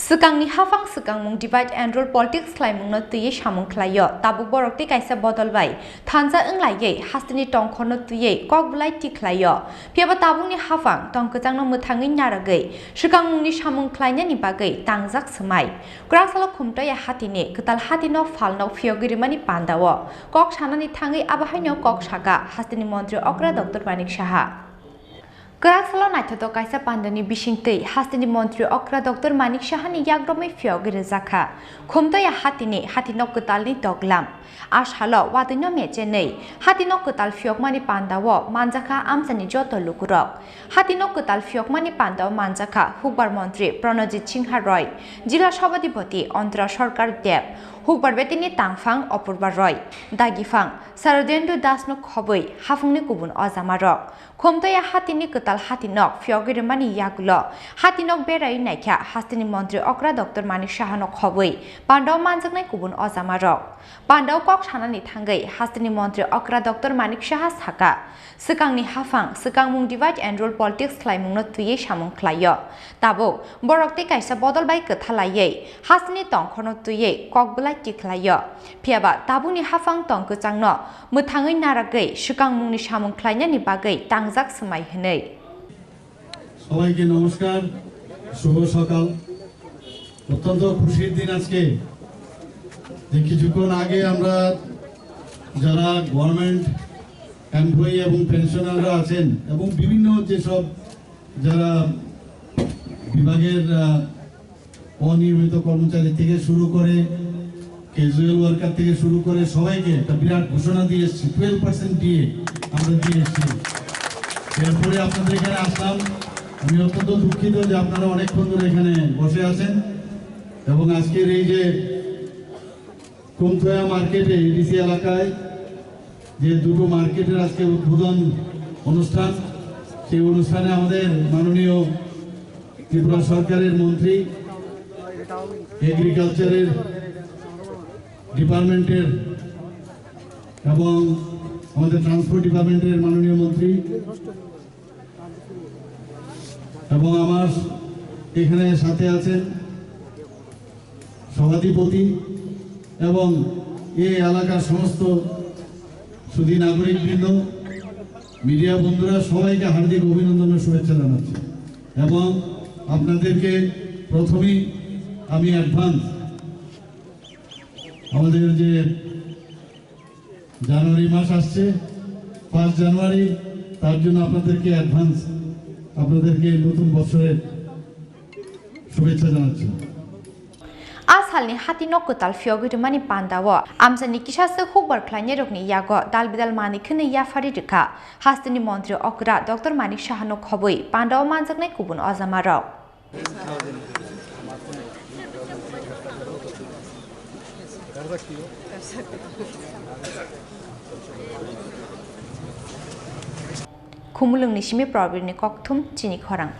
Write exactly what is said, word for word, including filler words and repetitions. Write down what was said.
Swkangni haphang swkangmung divide and rule politics khlaimungno twiwi samung khlaio. Tabuk borok tei kaisa bodol bai thansa wnglaiwi hasteni tongkhorno twiwi kok belai tikhlaio. Phiyaba tabukni haphang tongkwchangno mwthangwi naragwi swkangmungni samung khlainani bagwi tangjak swmai. Kwraksalo Khumtoya hatini kwtal hatino phalno phiyogwi rwmani pandao kok sanani thangwi abo haino kok saka hasteni montri okra Doctor Manik Saha. Kwraksalo naithotok kaisa pandani bisingtwi hasteni montri okra Doctor Manik Sahani yagromwi phiyogwi rwjakha. Khumtoya hatini hati nok kwtalni toklam. A salo watwino mechenwi hati nok kwtal phiyokmani pandao manjakha amchani joto lukurok. Hati nok kwtal phiyokmani pandao manjakha Hukbar montri Pranojit Singha Roy, Jila Sabhadipoti Antara Sarkar Deb, Hukbar betini tangphang Apurba Roy, dagiphang Saradyendu Dasno khobwi haphangni kubun ojamarok. Khumtoya hatini kwtal hati nok phiyogwi rwmani yagulo hati nok berai naikha hasteni montri okra Doctor Manik Sahano khobwi pandao manjaknai kubun ojamarok. Pandao kok sanani thangwi hasteni montri okra Doctor Manik Saha saka, swkangni haphang swkangmung divide and rule politics khlaimungno twiwi samung khlaio. Tabuk borok tei kaisa bodol bai kwthalaiwi hasteni tongkhorno twiwi kok belai tikhlaio. Phiyaba tabukni haphang tongkwchangno mwthangwi naragwi swkangmungni samung khlainani bagwi tangjak swmai hwnwi. সবাইকে নমস্কার, শুভ সকাল। অত্যন্ত খুশির দিন আজকে, যে কিছুক্ষণ আগে আমরা যারা গভর্নমেন্ট এমপ্লয়ি এবং পেনশনাররা আছেন এবং বিভিন্ন যেসব যারা বিভাগের, আহ, অনিয়মিত কর্মচারী থেকে শুরু করে, ক্যাজুয়াল ওয়ার্কার থেকে শুরু করে সবাইকে একটা বিরাট ঘোষণা দিয়ে এসেছি, টুয়েলভ পার্সেন্ট দিয়ে আমরা দিয়ে এসেছি। এরপরে আপনাদের এখানে আসলাম, আমি অত্যন্ত দুঃখিত যে আপনারা অনেকক্ষণ ধরে এখানে বসে আছেন এবং আজকের এই যে কুমথয়া মার্কেটে, এডিসি এলাকায় যে দুটো মার্কেটের আজকে উদ্বোধন অনুষ্ঠান, সেই অনুষ্ঠানে আমাদের মাননীয় ত্রিপুরা সরকারের মন্ত্রী, এগ্রিকালচারের ডিপার্টমেন্টের এবং আমাদের ট্রান্সপোর্ট ডিপার্টমেন্টের মাননীয় মন্ত্রী এবং আমার এখানে সাথে আছেন সভাধিপতি এবং এই এলাকার সমস্ত সুধী নাগরিকবৃন্দ, মিডিয়া বন্ধুরা, সবাইকে হার্দিক অভিনন্দন ও শুভেচ্ছা জানাচ্ছি। এবং আপনাদেরকে প্রথমেই আমি অ্যাডভান্স আমাদের যে জানুয়ারি মাস আসছে, ফার্স্ট জানুয়ারি, তার জন্য আপনাদেরকে অ্যাডভান্স, আপনাদেরকে নতুন বছরের শুভেচ্ছা জানাচ্ছি। A salni hati nok kwtal phiyogwi rwmani pandao amchaini kisaswk hukbar khlainairokni yago dal bidal manwi khwnwi yaphari rwkha hasteni montri okra Doctor Manik Sahano khobwi pandao manjaknai kubun ojamarok. Khumulwngni simi Probirni kokthum chini khorang.